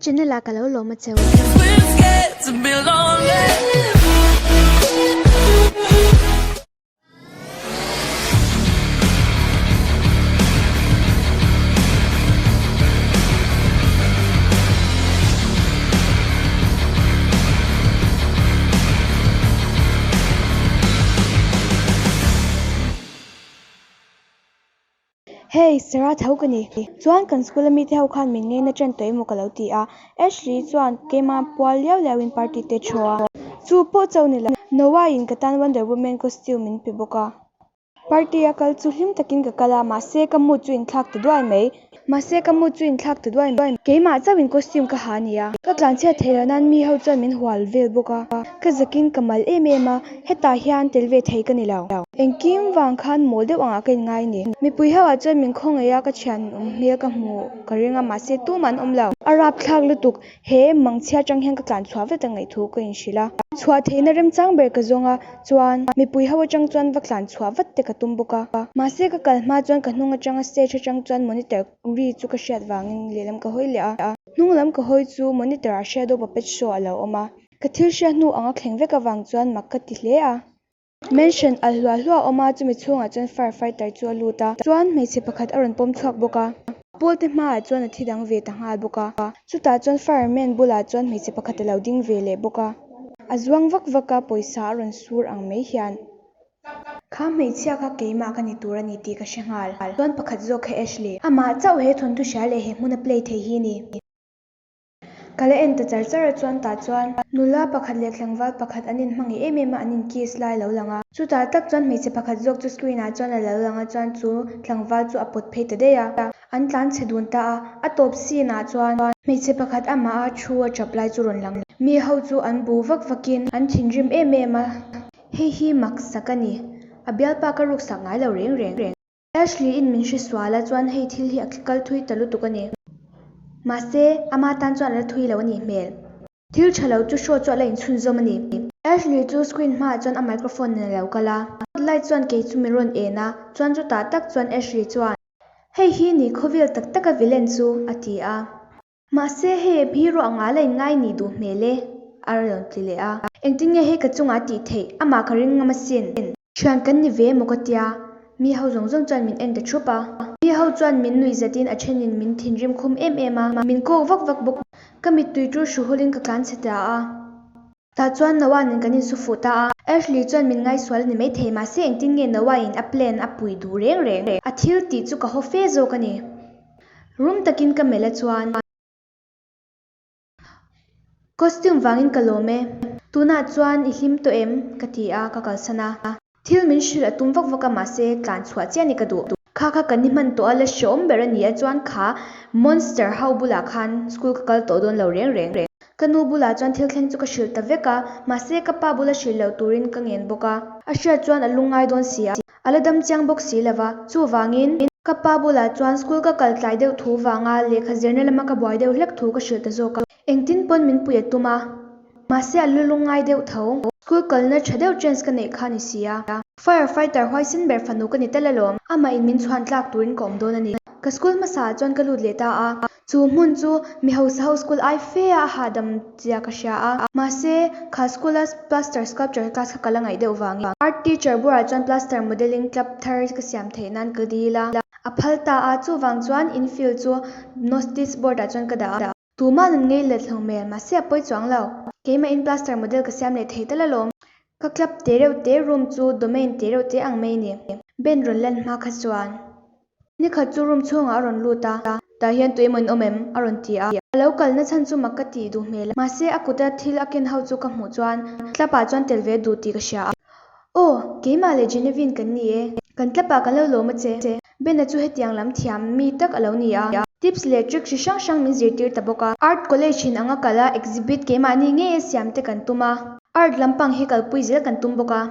channel ah ka lo lawm a cheu. Hey, Sarah tho ka ni. Chuan kan school a mite ho khan min ngeina ṭan tawh emaw ka lo ti a. Ashley chuan keimah pual liau liau in party te thu a. Chu pawh chauh ni lo. Noah in ka tan Wonder Woman costume min pe bawk a. Party a kal chu hlim takin ka kal a, mahse ka mood chu inthlak ta duai mai. Mahse ka mood chu inthlak ta duai mai. Keimah chauh in costume ka ha a nia. Ka tlanchhiat theih loh nan mi ho chuan min hual vel bawk a. Ka zakin ka mal em em a, hetah hian tel ve thei ka ni lo. Engkim vang khan mawl deuh angah ka inngai ni. Mipui ho ah chuan min khawngaih a, ka thian awm hmel ka hmu ka ring a, mahse tumah an awm lo. A rapthlak lutuk, he mangchhia atang hian ka tlan chhuah vet a ngaihthu ka inhrilh a. Chhuah theihna remchang ber ka zawng a, chuan mipui ho atang chuan va tlan chhuah vat te ka tum bawk a. Mahse ka kal hma chuan ka hnung atanga stage atang chuan monitor ri chu ka hriat vangin lehlam ka hawi leh a. Hnung lam ka hawi chu monitor ah shadow puppet show a lo awm a. Ka thil hriat hnu anga thleng vek avang chuan mak ka ti hle a. Mansion alh hluah hluah a awm a, chumi chhungah chuan fire fighter chu a lut a, chuan hmeichhe pakhat a rawn pawm chhuak bawk a. Paul te hmaah chuan a thi dang ve ta nghal bawk a. Chutah chuan fireman bulah chuan hmeichhe pakhat a lo ding ve leh bawk a. A zuang vak vak a, pawisa a rawn sur ang mai hian. Kha hmeichhia kha keimah ka ni tur a ni tih ka hre nghal. Chuan pakhat zawk kha Ashley. Amah chauh he thawnthu hria leh he hmuna play thei hi ni. Ka la en ta char char a chuan tah chuan nula pakhat leh tlangval pakhat an inhmangaih em em a, an in kiss lai a lo lang a. Chutah tak chuan hmeichhe pakhat zawk chu screen ah chuan a lo lang a chuan chu tlangval chu a pawt phei ta daih a. An tlan chhe dun ta a, a tawp scene ah chuan hmeichhe pakhat amah a thu a tap lai chu rawn lang. Mi ho chu an bu vak vak in an thinrim em em a. Hei hi mak sak a ni, a bialpa ka ruksak ngai lo reng reng. Ashley in min hre sual a chuan hei thil hi a kal thui ta lutuk a ni. Mahse, ama tan chuan a la thui lo a nih hmel. Thil tha lo chu show chu a la inchhunzawm a ni. Ashley chu screen hmaah chuan a microphone nen a lo kal a. Spotlight chuan kei chu min rawn en a, chuan chutah tak chuan Ashley chuan, Hei hi ni khawvel tak taka villain chu, a ti a. Mahse hei hero anga la inngai nih duh hmel e, a rawn ti leh a. Engtin nge hei ka chungah a tih theih? Amah ka ring ngam asin. Thian kan ni ve emaw ka tia, mi ho zawng zawng chuan min en ta thup a. Mi ho chuan min nuih zatin a thenin min thinrim khum em em a, min kawk vak vak bawk. Ka mittui chu hru hulin ka tlan chhe ta a. Tah chuan Noah nen kan insu fuh ta a. Ashley chuan min ngaisual a ni maithei, mahse engtin nge Noah in a plan a pui duh reng reng? A thil tih chu ka haw fe zawk a ni. Rum takin ka melh a chuan. Costume vangin ka lawm e. Tunah chuan i hlim tawh em? ka ti a, ka kalsan a. Thil min hrilh a tum vak vak a mahse tlan chhuah chiah ni ka duh. Kha kha kan ni hman tawh a la hreawm ber a ni a chuan kha monster ho bulah khan school ka kal tawh dawn lo reng reng. Ka nu bulah chuan thil thleng chu ka hrilh ta vek a mahse ka pa bula hrilh loh turin ka ngen bawk a. A hriat chuan a lungngai dawn si a, a la dam chiang bawk si lova chuvangin ka pa bulah chuan school ka kal tlai deuh thu vanga lehkha zirna lama ka buai deuh hlek thu ka hrilh ta zawk a. Engtin pawn min pui a tum a, mahse a lu lungngai deuh tho. School kalna tha deuh chance ka neih kha ni sia. Fire fighter huaisin ber fanu ka ni tel alawm. Amah in min chhuan tlak turin ka awm dawn a ni. Ka school hmasa ah chuan ka lut leh ta a. Chu hmun chu mi hausa ho school ai fe a hahdam zia ka hria a. Mahse kha school a plaster sculpture class kha ka la ngaih deuh vangin art teacher bulah chuan plaster modelling club thar ka siam theih nan ka dil a. A phal ta a, chuvang chuan infield chu notice board ah chuan ka dah a. Tumah nun ngei let hlawm hmel, mahse a pawi chuang lo. Keimah in plaster model ka siam leh thei tal alawm. Ka club te reuh te room chu domain te reuh te ang mai a ni. Ben rawn lan hma kha chuan nikhat chu room chhungah a rawn lut a, tah hian tu emaw in awm em? a rawn ti a. A lo kalna chhan chu mak ka tih duh hmel a, mahse a kuta thil a ken ho chu ka hmuh chuan club ah chuan tel ve duh tih ka hria a. Aw, keimah leh Genevieve kan ni e. Kan club ah kan lo lawm a che. Bena chu hetiang lam thiam mi tak a lo ni a. Tips leh trick hri hrang hrang min zirtir ta bawk a. Art college in anga kal a, exhibit keimahni ngei a siam te kan tum a. Art lampang hi kalpui zel kan tum bawk a.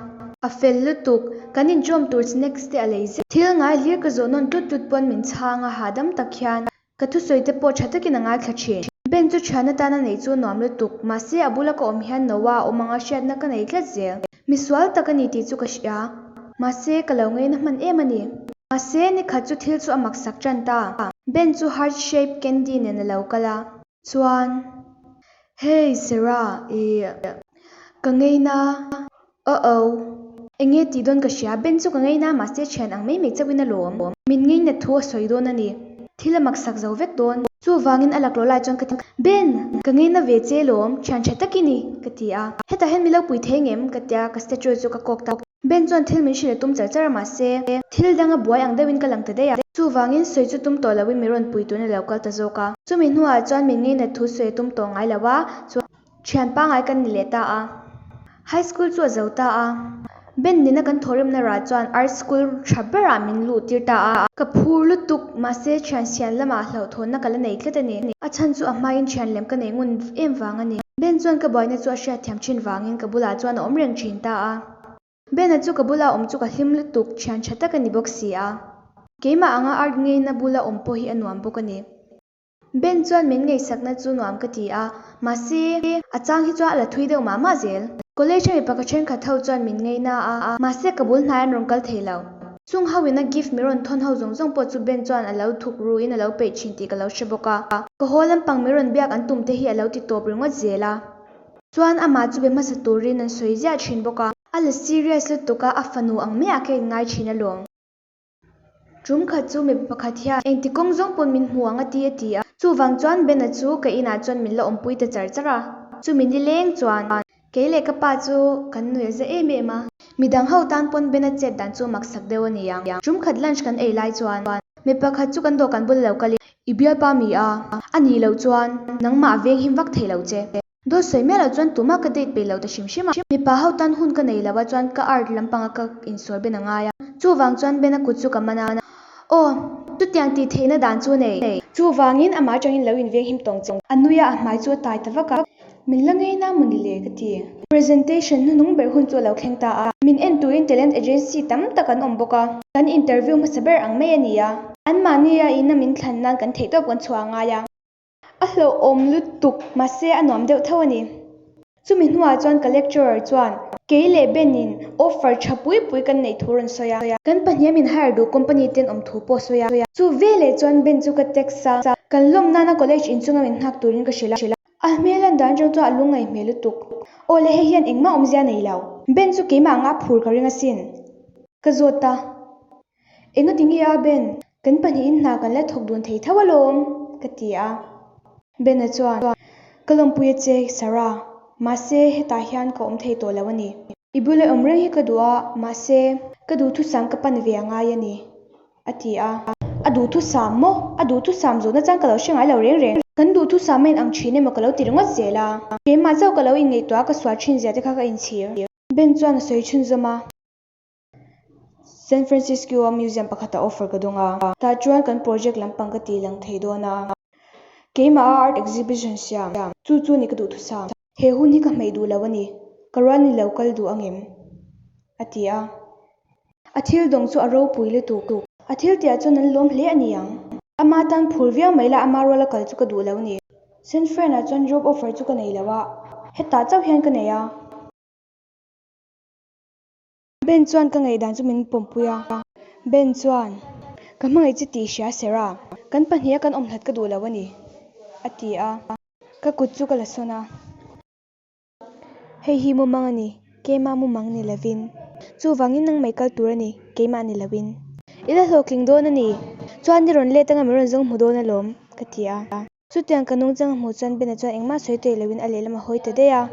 A fel lutuk, kan inchawm tur snacks te a lei zet. Thil ngai hlir ka zawh nawn tlut tlut pawn min chhang a, hahdam tak hian Ka thusawi te pawh tha takin a ngaithla thin. Ben chu thian atana neih chu nuam lutuk, mahse a bula ka awm hian Noah a awm anga hriatna ka nei tlat zel. Misual tak a ni tih chu ka hria, mahse ka lo ngaina hman em a ni. Mahse nikhat chu thil chu a maksak tan ta. Ben chu heart shape candy nen a lo kal a. Chuan, Hey Sarah, ih, ka ngeina, uh oh, enge tih dawn ka hria, Ben chu ka ngeina mahse thian ang mai mai chauhin a lawm, min ngeina thu a sawi dawn a ni, thil a maksak zo vek dawn. Chuvangin a laklawh lai chuan ka ti, Ben, ka ngeina ve che lawm, thian tha tak i ni, ka ti a. Hetah hian mi lo pui thei ngem? ka tia, ka statue chu ka kawk ta. Ben chuan thil min hrilh a tum char char a mahse, thil danga buai ang deuhin ka lang ta daih a. Chuvangin sawi chu tum tawh loin mi rawn pui turin a lo kal ta zawk a. Chumi hnuah chuan min ngeinat thu sawi a tum tawh ngai lo a, chuan thian pangngai kan ni leh ta a. High school chu a zo ta a. Ben nena kan thawhrimna rah chuan art school tha berah min luh tir ta a. Ka phur lutuk, mahse thian sian lamah hlauhthawnna ka la nei tlat a ni. A chhan chu a hmain thian lem ka nei ngun em vang a ni. Ben chuan ka buaina chu a hriatthiam thin vangin ka bulah chuan a awm reng thin ta a. Bena chu ka bula awm chu ka hlim lutuk, thian tha tak a ni bawk si a. Keimah anga art ngeina bula awm pawh hi a nuam bawk a ni. Ben chuan min ngaihsakna chu nuam ka ti a, mahse, a chang hi chuan a la thui deuh mah mah zel. College a mipa ka thenkhat ho chuan min ngeina a, mahse ka bul hnai an rawn kal thei lo. Chung ho ina gift mi rawn thawn ho zawng zawng pawh chu Ben chuan a lo thuk ru in a lo peih thin tih ka lo hre bawk a. Ka haw lampang mi rawn biak an tum te hi a lo ti tawp ringawt zel a. Chuan amah chu be hmasa turin an sawi ziah thin bawk a. A la serious lutuk a, a fanu ang maiah ka inngai thin alawm. Tum khat chu mipa pakhat hian engti kawng zawng pawn min hmu ang a ti a ti a. Chuvang chuan Bena chu ka inah chuan min la awmpui ta char char a. Chumi nileng chuan kei leh ka pa chu kan nuih a za em em a. Midang ho tan pawn Bena chet dan chu maksak deuh a ni ang. Tum khat lunch kan ei lai chuan mipa khat chu kan dawhkan bula lo kalin i bialpa mi a, a nih loh chuan nangmah a venghim vak thei lo che. Dawt sawi miah loh chuan tumah ka date peih lo ta hrim hrim a. Mipa ho tan hun ka nei lo a chuan ka art lampanga ka insual Ben a ngai a. Chuvang chuan Ben a kut chu ka man a. Aw, chutiang tih theihna dan chu nei. Chuvangin amah atangin lo inveng him tawng che. A nui a, a hmai chu a tai ta vak a. Min la ngei na maw ni le ka ti. Presentation hnuhnung ber hun chu a lo thleng ta a. Min en turin talent agency tam tak an awm bawk a. Kan interview hmasa ber ang mai a ni a. Anmahnia ina min thlan nan kan theihtawp kan chhuah a ngai a. A hlauhawm lutuk, mahse a nuam deuh tho a ni. Chumi hnuah chuan ka lecturer chuan kei leh Ben in offer tha pui pui kan neih thu rawn sawi a. Kan pahniam in hire duh company ten awm thu pawh sawi a. Chu veleh chuan Ben chu ka text a, kan lawm nana college inchunga min nghak turin ka hrilh a. A hmel an dan chang chuan a lungngaih hmel lutuk. Aw le hei hian engmah awmzia nei lo. Ben chu keimah anga a phur ka ring asin. Ka zawt a. Engati nge a Ben? Kan pahnihin hna kan la thawk dun thei tho alawm, ka ti a. Ben-a chuan, Ka lawmpui a che, Sarah. Mahse, hetah hian ka awm thei tawh lo a ni. I bula awm reng hi ka duh a, mahse, ka duhthusam ka pan ve a ngai a ni, a ti a. A duhthusam maw? A duhthusam zawhna chuan ka lo hre ngai lo reng reng. Kan duhthusam a inang thin emaw ka lo ti ringawt zel a. Keimah chauh ka lo inngaihtuah a, ka sual thin zia te kha ka inchhir. Ben chuan a sawi chhunzawm a. San Francisco-a museum pakhatah offer ka dawng a, tah chuan kan project lampang ka tih lang thei dawn a. Keimah a art exhibition siam chu chu ni ka duhthusam. He hun hi ka hmeih duh lo a ni, ka rual ni lo kal duh angem? a ti a. A thil dawng chu a ropui lutuk. A thil tihah chuan an lawm hle a ni ang. Ama tan phur viau mai la, ama ruala kal chu ka duh lo ni. San Fran-ah chuan job offer chu ka nei lo a, hetah chauh hian ka nei a. Ben chuan ka ngaihdan chu min pawmpui a. Ben chuan, Ka hmangaih che tih hria Sarah, kan pahniha kan awm hlat ka duh lo a ni, a ti a. Ka kut chu ka la sawn a. Hei hi mumang a ni, keimah mumang ni lovin. Chuvangin nang mai kal tur a ni, keimah ni lovin. I la hlawhtling dawn a ni, chuan i rawn let anga min rawn zawng hmu dawn alawm, ka ti a. Chutiang ka nungchang a hmuh chuan Bena chuan engmah sawi tawih lovin a lehlam a hawi ta daih a.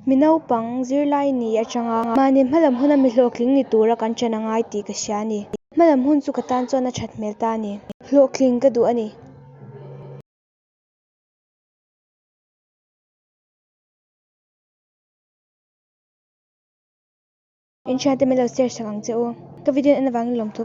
Mi naupang zirlai ni atanga mahni hmalam huna mi hlawhtling ni tura kan ṭan a ngai tih ka hria a ni. Hmalam hun chu ka tan chuan a ṭhat hmel ta a ni. Hlawhtling ka duh a ni. In thiante min lo share sak ang che u. Ka video en avangin lawmthu.